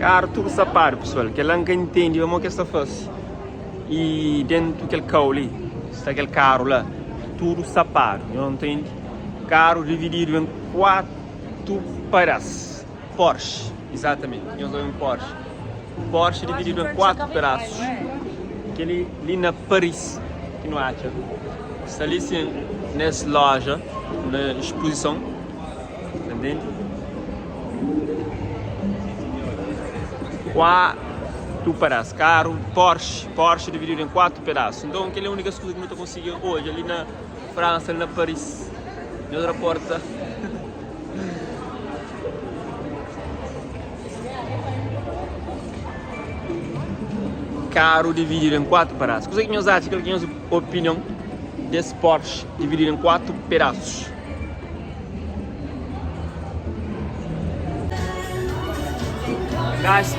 Karu tudu sapadu pesoal, kel-la N ka intendi pamodi ki es ta fase. I dentu kel kau li sta kel karu la tudu sapadu, nho ntende? Karu divididu en 4 padas, Porsche, izatamenti, nhos obi un Porsche, Porsche divididu en 4 pedasus, kel-li li na Paris ki nu atxa, sta li sin nes loja, na ispuzison. Ntende? 4 pedasu. Karu Porsche, Porsche divididu en 4 pedasu. Nton kel é únika kuza ki nu ta konsigi odja li na Fransa, li na Paris. Nhos raporta. Karu divididu en 4 pedasu. Kuza ki nhos atxa? Kal ki é nhos opinion des Porsche divididu en 4 pedasus?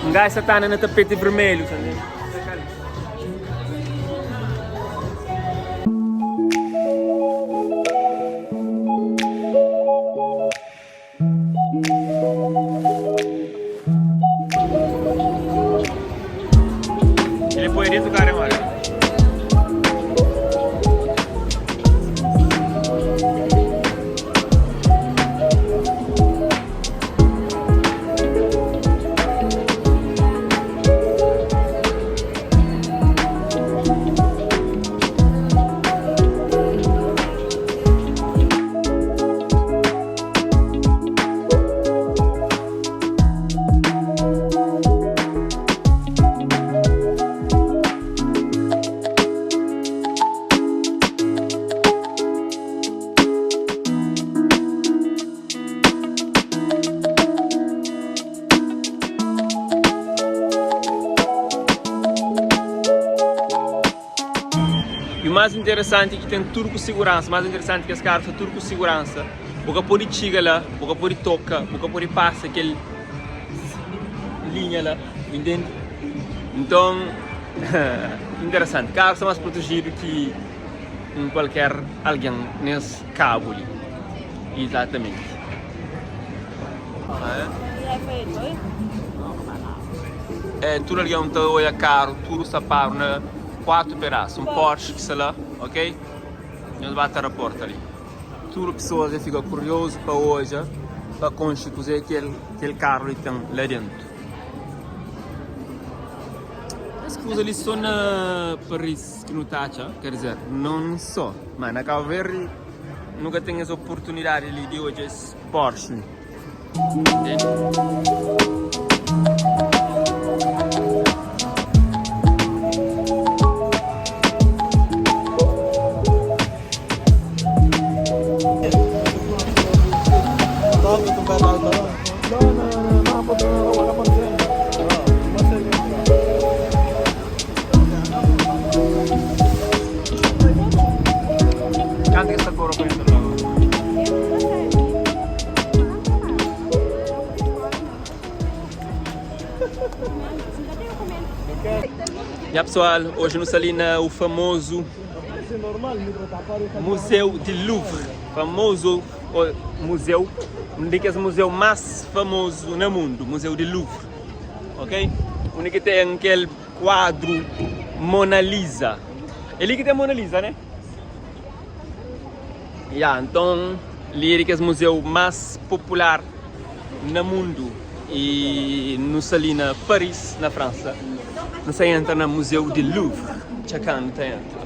Um gajo sa ta anda na tapete vermelho. Ele põe dentro do carro, olha. E o mais interessante é ki ten tudu ku seguransa, mais interessante ki es karu sta tudu ku seguransa. Bu ka pode txiga la, bu ka pode toka, bu ka pode pasa kel linha la, intende? Nton, interesanti. Karu sta más protejidu ki un kualker algen nes kabu li. Izatamenti. É, tudu algen ta odja karu, tudu sta paru na 4 pedasu. Un Porsche ki sta la, ok? Nhos ba ta raporta li. Tudu pesoas dja fika kuriozu pa odja, pa konxe kuzê ki kel karu li ten la déntu. Es kuza li sô na Paris ki nu ta atxa, ker dizer, non sô, má na Kabu Verdi nu ka ten es oportunidadi li di odja es Porsche li. Kantu ki es ta kobra pa entra la? Ya pessoal, hoje nu sta li na o famoso Museu de Louvre, famoso museu, um di kes museu más famoso na mundu, Museu de Louvre, ok? Undi ki ten kel kuadru Mona Lisa, é li ki ten Mona Lisa, né? Ya, nton li é di kes muzeu más popular na mundu i nu sta li na Paris, na Fransa. Nu sta entra na muzeu di Louvre. Txakan nu ta entra.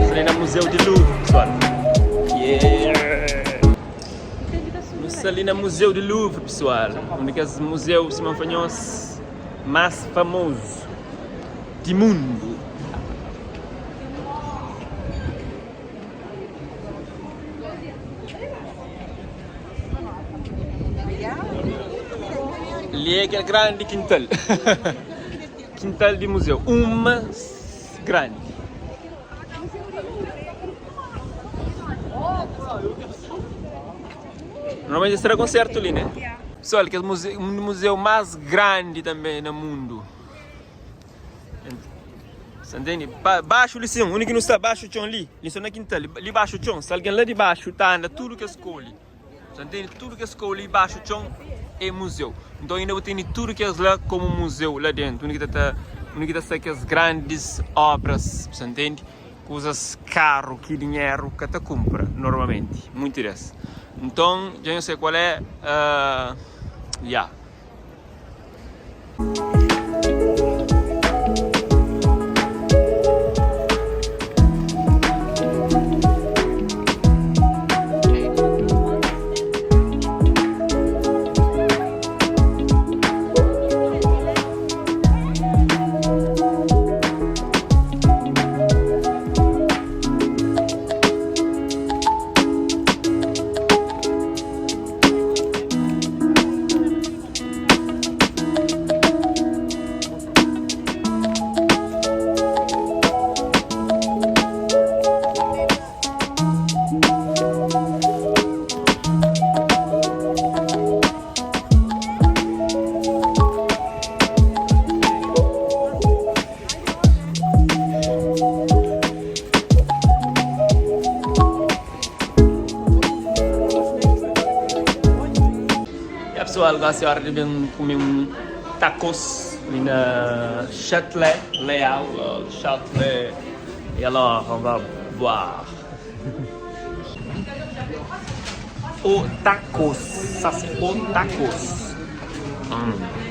Sta li na Museu di Louvre, pessoal. Yeah! Nu sta li na Museu di Louvre, pessoal. Un di kes museu, sima N fla nhos, más famozu di mundu. Li é kel grandi kintal Kintal di muzeu Uma grandi Normalmenti es ta da konsertu li, ne? Pessoal, kes museu, un museu más grandi tanbê na mundu. Sa ntende? Pa baxu li sin, undi ki nu sta baxu txon li, li sta na kintal, li baxu txon, si algen la di baxu ta anda tudu kes kou li. Sa ntende? Tudu kes kou li baxu txon é muzeu. Nton inda bu tene tudu kes la komu muzeu la dentu, undi ki ta ta undi ki ta sta kes grandis obras, sa ntende? Kuzas karu ki dinheru ka ta kunpra normalmenti, munti des. Nton dja nhos sai kual é, ya. Ya pessoal, gosi é hora di ben kume un tacos li na Châtelet Leal, Châtelet, e alors on va boire o tacos, ça c'est o tacos. Hum.